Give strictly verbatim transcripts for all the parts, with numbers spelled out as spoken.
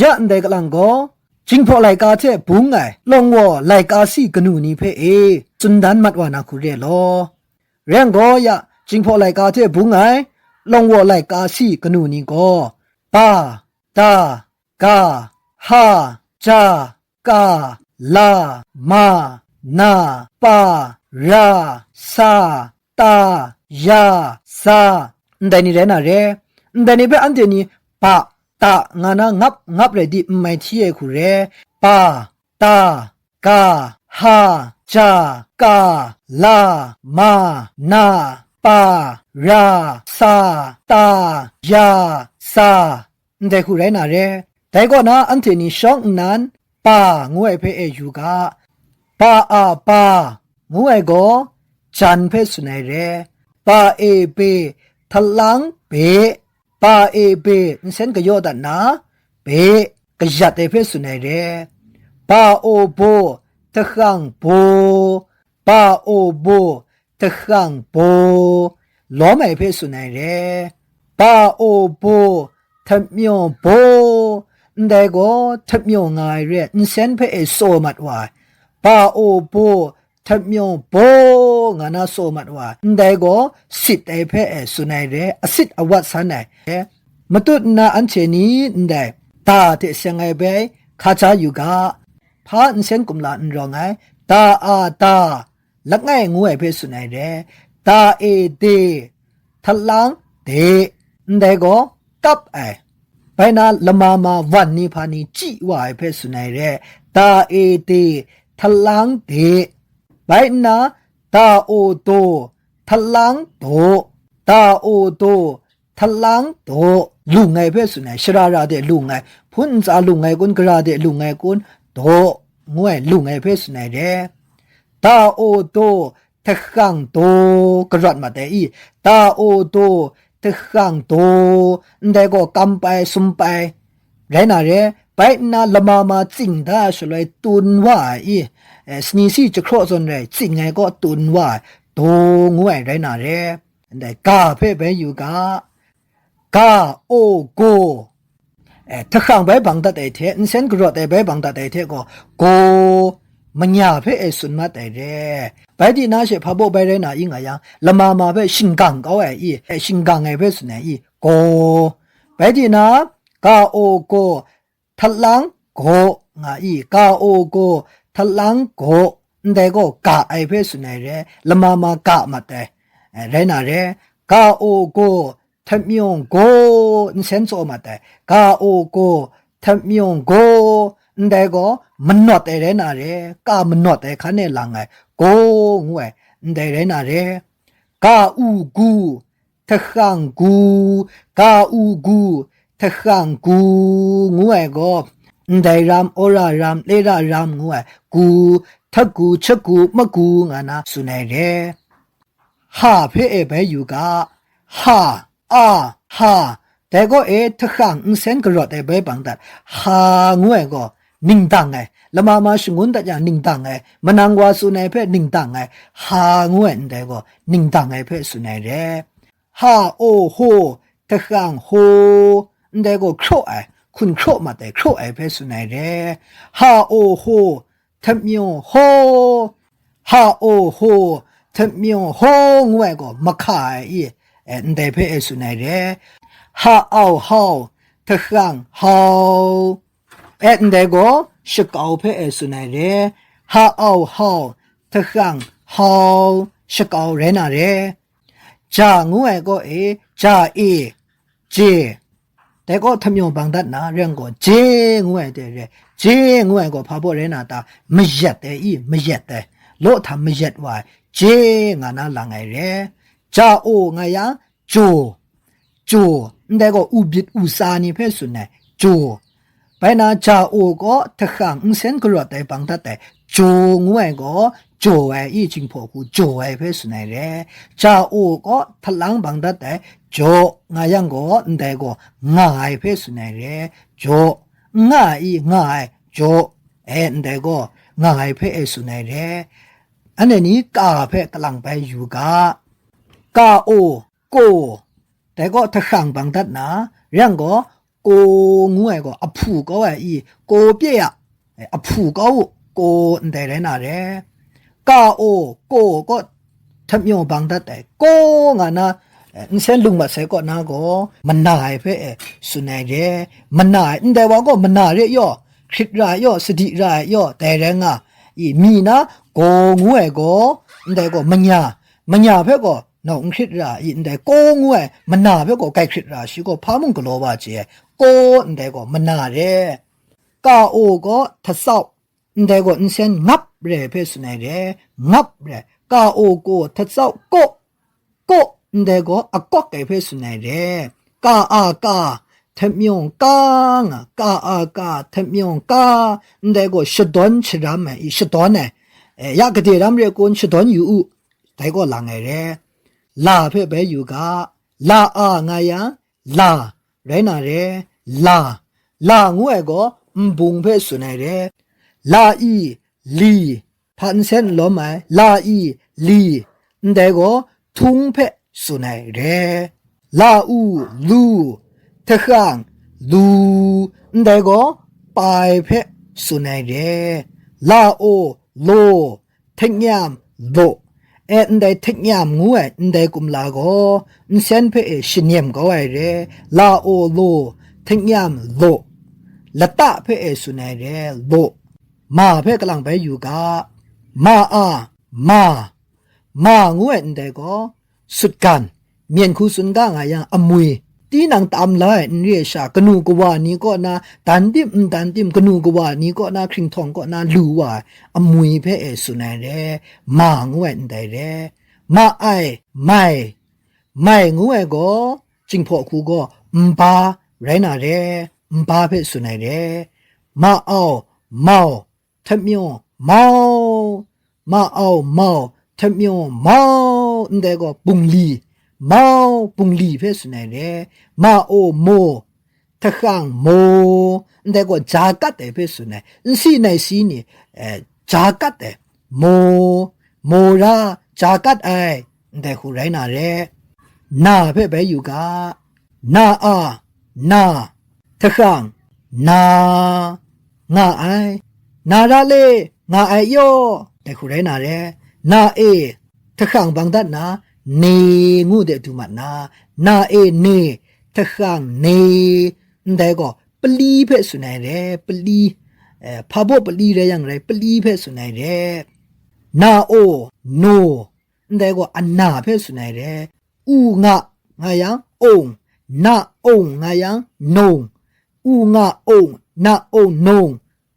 Ya ndai kalang gaw, Jinghpaw laika hte bung ai lawng waw laika si kanu ni hpe e tsun dan mat wa na hku re law. Rai yang gaw ya, Jinghpaw laika hte bung ai lawng waw laika si kanu ni gaw, pa, ta, ga, ha, ja, ka, la, ma, na, pa, ra, sa, ta, ya, za, ndai ni rai na re. Ndai ni hpe anhte ni pa, ta nga na ngap ngap rai di n mai hti ai hku re. Pa, ta, ga, ha, ja, ka, la, ma, na, pa, ra, sa, ta, ya, za, ndai hku rai na re. Dai kaw na anhte ni shawng nnan, pa ngu ai hpe e yu ga, pa a pa ngu ai gaw, jan hpe tsun ai re. Pa e be, htalang be, pa e be, nsen kayaw dat na, be, kayat ai hpe tsun ai re. Pa o bo, tahkang bo, pa o bo, tahkang bo, lawm ai hpe tsun ai re. Pa o bo, htamyaw bo, ndai gaw htamyaw nga ai re, nsen hpe e tsaw mat wa ai. Pa o bo, htamyaw bo, nga na tsaw mat wa ai. Ndai gaw sit ai hpe e tsun ai re, asit awat san ai. Matut nna anhte ni ndai ta hte seng ai bai hkaja yu ga, hpa nsen kumla n rawng ai, ta a ta, langai ngu ai hpe tsun ai re, ta e de, htalang de, ndai gaw kap ai, bai na lama ma wan ni hpa ni chyi wa ai hpe tsun ai re, ta e de, htalang de, bai nna, ta o do, htalang do, ta o do, htalang do, lung ai hpe tsun ai, shara ra de lung ai, hpun ntsa lung ai kun, gara de lung ai kun, do, ngu ai, lung ai hpe tsun ai re. Ta o do, tahkang do, karawt mat ai i, ta o do, tahkang do, ndai gaw kam pai, sum pai, rai na re. Bai nna lama ma tsing da shaloi tun wa ai i, eh, sani si jahkraw zawn rai, tsing ai gaw tun wa ai, do ngu ai rai na re. Ndai ga hpe bai yu ga, ga, o, go, eh, tahkang bai bang dat ai hte, nsen karawt ai bai bang dat ai hte gaw, go, manya hpe e tsun mat ai re. Bai di na she hpa baw bai rai na i nga yang, lama ma hpe shinggang kau ai i, eh, shinggang ai hpe tsun ai i, go. Bai di na, ga, o, go, htalang gaw nga i, ka o gaw, htalang gaw, ndai gaw ga ai hpe tsun ai re, lama ma ga mat ai, eh, rai na re, ka o gaw, htamyawng gaw, nsen tsaw mat ai, ka o gaw, htamyawng gaw, ndai gaw manawt ai rai na re, ka manawt ai hkan e lang ai, gaw ngu ai, ndai rai na re, ka u gu, tahkang gu, ka u gu, tahkang gu, ngu ai gaw, ndai ram, ora ram, lera ram ngu ai, gu, htagu, htagu, magu nga na tsun ai re. Ha hpe e bai yu ga, ha, a, ha, dai gaw e tahkang nsen karawt ai bai bang dat, ha ngu ai gaw, ningdang ai, lama ma shangun dat yang ningdang ai, manang wa tsun ai hpe ningdang ai, ha ngu ai ndai gaw, ningdang ai hpe tsun ai re. Ha o ho, tahkang ho, ndai gaw hkraw ai, hkun hkraw mat ai, hkraw ai hpe tsun ai re. Ha o ho, htamyaw ho, ha o ho, htamyaw ho, ngu ai gaw, mahka ai i, eh, ndai hpe e tsun ai re. Ha au hau, tahkang hau, eh, ndai gaw, shakau hpe e tsun ai re. Ha au hau, tahkang hau, shakau rai na re. Ja ngu ai gaw e, ja e, je. Dai gaw htamyawng bang dat na, rai yang gaw, je ngu ai de re. Je ngu ai gaw hpa baw rai na ta, mayat ai i, mayat ai, law htam mayat wa ai, je nga na lang ai re. Ja o nga yang, jaw, jaw, ndai gaw u bit u tsa ni hpe tsun ai, jaw. Bai na ja o gaw tahkang nsen karawt ai bang dat ai, jaw ngu ai gaw, jaw ai i, Jinghpaw hku jaw ai hpe tsun ai re. Ja o gaw htalang bang dat ai, jaw nga yang gaw, ndai gaw nga ai hpe tsun ai re. Jaw, n nga ai i, nga ai, jaw, e, ndai gaw nga ai hpe e tsun ai re. Anhte ni ka hpe kalang bai yu ga, ka o, ko, dai gaw tahkang bang dat na, rai yang gaw, kaw ngu ai gaw ahpu kau ai i, kaw pye a, ahpu kau u, kaw ndai rai na re. Ka o, kaw kaw htamyawng bang dat ai, kaw nga na, eh, nsen lung mat sai kaw na gaw, mana ai hpe, eh, tsun ai re. Mana ai, ndai wa gaw mana re yaw, hkrit ra ai yaw, sadi ra ai yaw, dai rai nga, i, mi na gaw ngu ai gaw, ndai gaw manya, manya hpe gaw, nau n hkrit ra i, ndai kaw ngu ai mana hpe gaw grai hkrit ra, shi gaw hpa mung galaw wa chye ai, kaw ndai gaw mana re. Ka o gaw htatsau, ndai gaw nsen ngap re hpe tsun ai re, ngap re. Ka o kaw htatsau kaw, kaw ndai gaw akawk ai hpe tsun ai re. Ka a ka, htamyawng ka nga, ka a ka, htamyawng ka, ndai gaw shadawn sharam ai i, shadawn ai, e, ya gade ram re kun, shadawn yu u, dai gaw lang ai re. La hpe bai yu ga, la a nga yang, la, rai na re, la, la ngu ai gaw nbung hpe tsun ai re. La i, li, hpa nsen n lawm ai, la i, li, ndai gaw htung hpe tsun ai re. La u, lu, htahrang, lu, ndai gaw pai hpe tsun ai re. La o, lo, hteknyam, law, e, ndai hteknyam ngu ai ndai kumla gaw, nsen hpe e shanem kau ai re, la o, law, hteknyam, law, lata hpe e tsun ai re, law, ma hpe kalang bai yu ga, ma a, ma, ma ngu ai ndai gaw, sutgan, myen hku tsun ga nga yang amwi, tinang tam la ai n re ai sha, kanu kawa ni kaw na dan tim n dan tim, kanu kawa ni kaw na hkringhtawng kaw na lu wa ai amwi hpe e tsun ai re, ma ngu ai ndai re. Ma ai, mai, mai ngu ai gaw, Jinghpaw hku gaw, nba rai na re, nba hpe tsun ai re. Ma au, mau, htamyawng mau, ma au mau, htamyawng mau, ndai gaw bungli, mau, bungli hpe tsun ai re, ma o mo, htahrang mo, ndai gaw ja kat ai hpe tsun ai, nsi nai si ni, eh, ja kat ai, mo, mo ra, ja kat ai, ndai hku rai na re, na hpe bai yu ga, na a, na, htahrang, na, nga ai, na ra le, nga ai yaw, dai hku rai na re, na e, htahrang bang dat na, ne ngu de du mat na, na e, ne, htahrang, ne, ndai gaw, pali hpe tsun ai re, pali, eh, hpa baw pali rai yang rai, pali hpe tsun ai re, na o, no, ndai gaw, ana hpe tsun ai re, u nga, nga yang, ong, na ong nga yang, nong, u nga ong, na ong nong,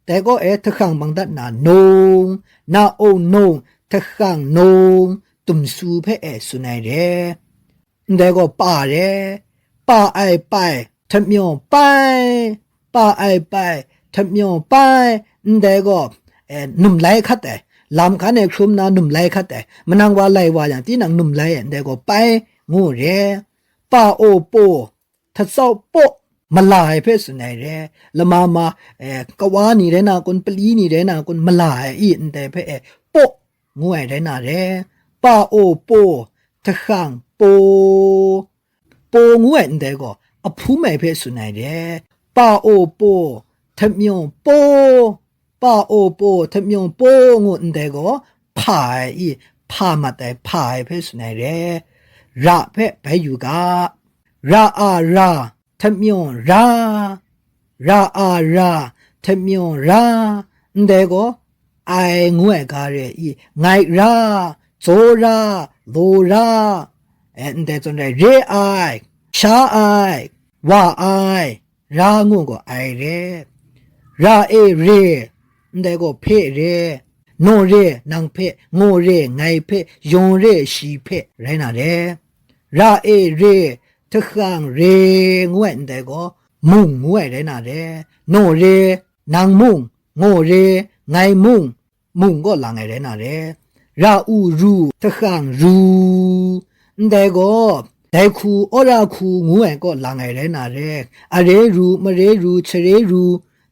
dai gaw e htahrang bang dat na nong, na ong nong, htahrang nong, tumsu hpe e tsun ai re. Ndai gaw pa re, pa ai pai, htamyawng pai, pa ai pai, htamyawng pai, ndai gaw, eh, num lai hkat ai, lam hkan e hkrum na num lai hkat ai, manang wa lai wa yang tinang num lai ai, ndai gaw pai ngu re. Pa o paw, htatsau paw, mala ai hpe tsun ai re, lama ma, eh, kawa ni rai na kun, pali ni rai na kun, mala ai i ndai hpe e, paw ngu ai rai na re, pa o paw, htahrang paw, paw ngu ai ndai gaw, ahpum ai hpe tsun ai re, pa o paw, htamyawng paw, pa o paw, htamyawng paw ngu ndai gaw, hpa ai i, hpa mat ai, hpa ai hpe tsun ai re, ra hpe bai yu ga, ra a ra, htamyawng ra, ra a ra, htamyawng ra, ndai gaw, ai ngu ai ga re i, ngai ra, tsaw ra, law ra, e, ndai zawn rai, re ai, sha ai, wa ai, ra ngu gaw ai re, ra e re, ndai gaw hpe re, naw re, nang hpe, ngaw re, ngai hpe, yawng re, shi hpe, rai na re. Ra e re, htahrang re ngu ai ndai gaw, mung ngu ai rai na re. Naw re, nang mung, ngaw re, ngai mung, mung kaw lang ai rai na re. Ra u ru, htahrang ru, ndai gaw, dai hku, awra hku ngu ai kaw lang ai rai na re. Are ru, mare ru, chare ru,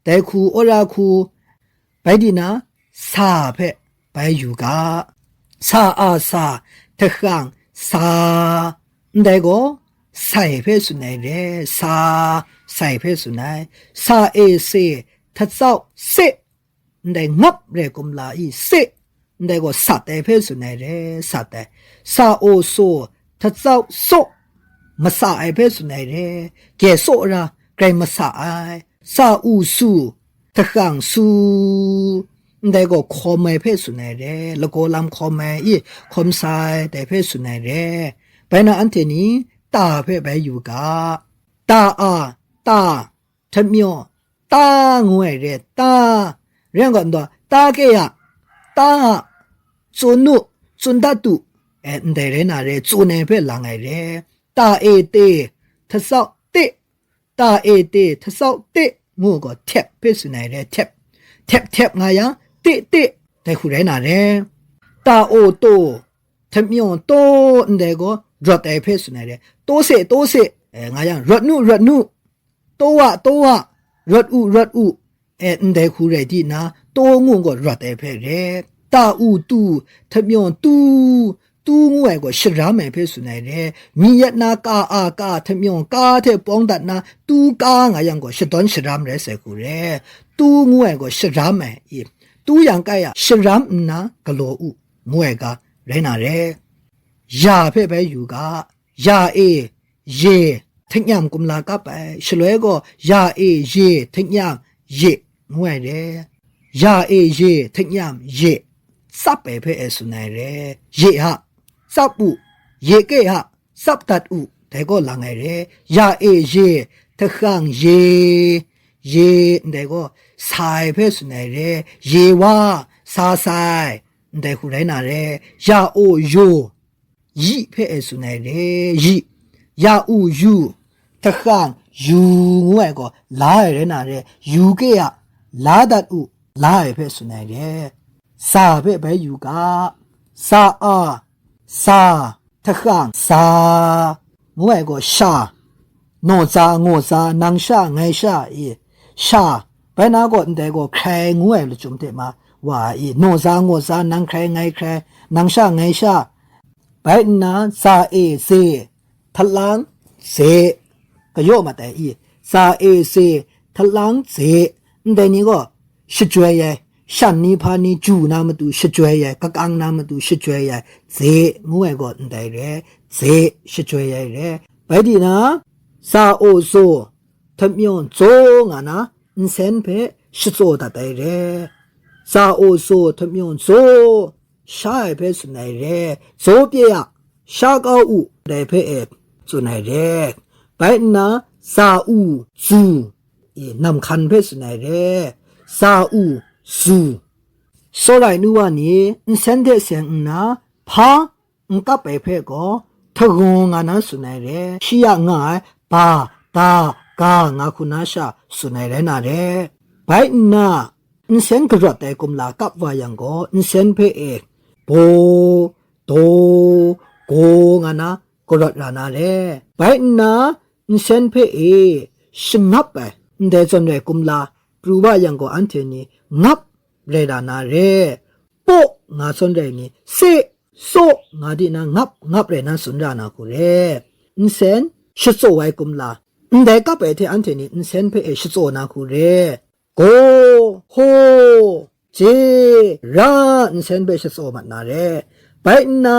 dai hku, awra hku, bai di na, sa hpe bai yu ga. Sa a sa, htahrang sa, ndai gaw, sai hpe tsun ai re, sa, sai hpe tsun ai. Sa e se, htatsau se, ndai ngap re kumla i se, ndai gaw sat ai hpe tsun ai re, sat ai. Sa o so, htatsau so, masa ai hpe tsun ai re, gye so ra, grai masa ai. Sa u su, htagang su, ndai gaw hkawm ai hpe tsun ai re, lagaw lam hkawm ai i, hkawm sa ai dai hpe tsun ai re. Bai na anhte ni ta hpe bai yu ga, ta a, ta, htamyaw, ta ngu ai re, ta, rai nga gaw, ta ke a, ta a, tsun u, tsun dat u, e, ndai rai na re, tsun ai hpe lang ai re, ta e te, htatsau te, ta e te, htatsau te, ngu gaw, htep hpe tsun ai re, htep, htep htep nga yang, te te, dai hku rai na re, ta o taw, htamyaw taw, ndai gaw, rawt ai hpe tsun ai re, taw se, taw se, e, nga yang, rawt nu, rawt nu, taw a, taw a, rawt u, rawt u, e, ndai hku rai di na, taw ngu gaw rawt ai hpe re. Ta u tu, htamyaw tu, tu ngu ai gaw sharam ai hpe tsun ai re. Mi yat na ka a ka, htamyaw ka hte pawng dat na, tu ka nga yang gaw shadawn sharam rai sai hku re. Tu ngu ai gaw sharam ai, i, tu yang kai a, sharam nna galaw u, ngu ai ga rai na re. Ya hpe bai yu ga, ya e, ye, htingnyam kumla kap ai, shaloi gaw ya e, ye, htingnyam, ye, ngu ai re. Ya e, ye, htingnyam, ye, tsap ai hpe e tsun ai re. Ye a, tsap u, ye ke a, tsap dat u, dai gaw lang ai re. Ya e, ye, htagang, ye, ye, ndai gaw sa ai hpe tsun ai re. Ye wa, sa sai, ndai hku rai na re. Ya o, yo, yi hpe e tsun ai re, yi. Ya u yu, htagang yu ngu ai gaw la ai rai na re, yu ke a, la dat u, la ai hpe tsun ai re. Sa hpe bai yu ga, sa a, sa, htagang sa, ngu ai gaw sha, naw tsa, ngaw tsa, nang sha, ngai sha, i, sha, bai na gaw ndai gaw hkrai ngu ai lachyum hte ma, wa ai i, naw tsa, ngaw tsa, nang hkrai, ngai hkrai, nang sha, ngai sha, bai nna, za e, ze, htalang, ze, kayaw mat ai i, za e, ze, htalang, ze, ndai ni gaw, shajoi ai, shan ni hpa ni ju na matu shajoi ai, kakang na matu shajoi ai, ze ngu ai gaw ndai re, ze shajoi ai re. Bai di na, za o zaw, htamyaw zaw nga na, nsen hpe shatsaw dat ai re. Za o zaw, htamyaw zaw, sha ai hpe tsun ai re. Zaw pye a, sha kau u, dai hpe e tsun ai re. Bai nna, za u, zu, e, nam hkan hpe tsun ai re, za u, zu. Sawrai nu wa ni nsen hte seng nna, hpa n kap ai hpe gaw, htagang nga na tsun ai re, shi ya nga ai, ba, da, ga nga hku na sha tsun ai rai na re. Bai nna, nsen karawt ai kumla kap wa yang gaw, nsen hpe e, baw, daw, gaw nga na, karawt ra na re. Bai nna, nsen hpe e shangap ai, ndai zawn rai kumla pru wa yang gaw, anhte ni ngap rai ra na re. Paw nga zawn rai ni, se, saw nga di na ngap, ngap rai na tsun ra na hku re. Nsen shatsaw ai kumla, ndai kap ai hte anhte ni nsen hpe e shatsaw na hku re. Gaw, haw, je, ra, nsen hpe shatsaw mat na re. Bai nna,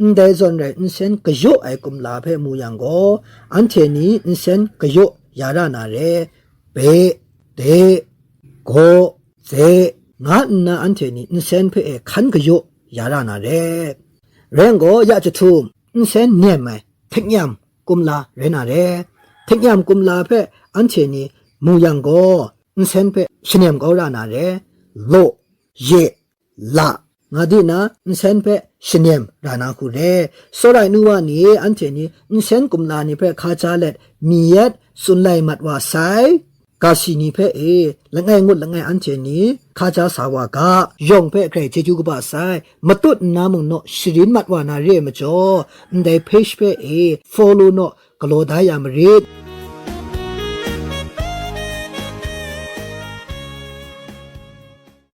ndai zawn rai nsen kayaw ai kumla hpe mu yang gaw, anhte ni nsen kayaw ya ra na re. Be, de, gaw, ze, nga nna anhte ni nsen hpe e hkan kayaw ya ra na re. Rai yang gaw, ya jahtum, nsen nem ai, htiknyam kumla rai na re. Htiknyam kumla hpe anhte ni mu yang gaw, nsen hpe shanem kau ra na re, law, ye, la, nga di na, nsen hpe shanem ra na hku re. Sawrai nu wa ni, anhte ni nsen kumla ni hpe hkaja let, mi yet tsun lai mat wa sai, ga si ni hpe e, langai ngut langai anhte ni hkaja sa wa ga, yawng hpe grai chyeju kaba sai, matut nna mung naw sharin mat wa na re ai majaw, ndai page hpe e, follow naw, galaw da ya marit.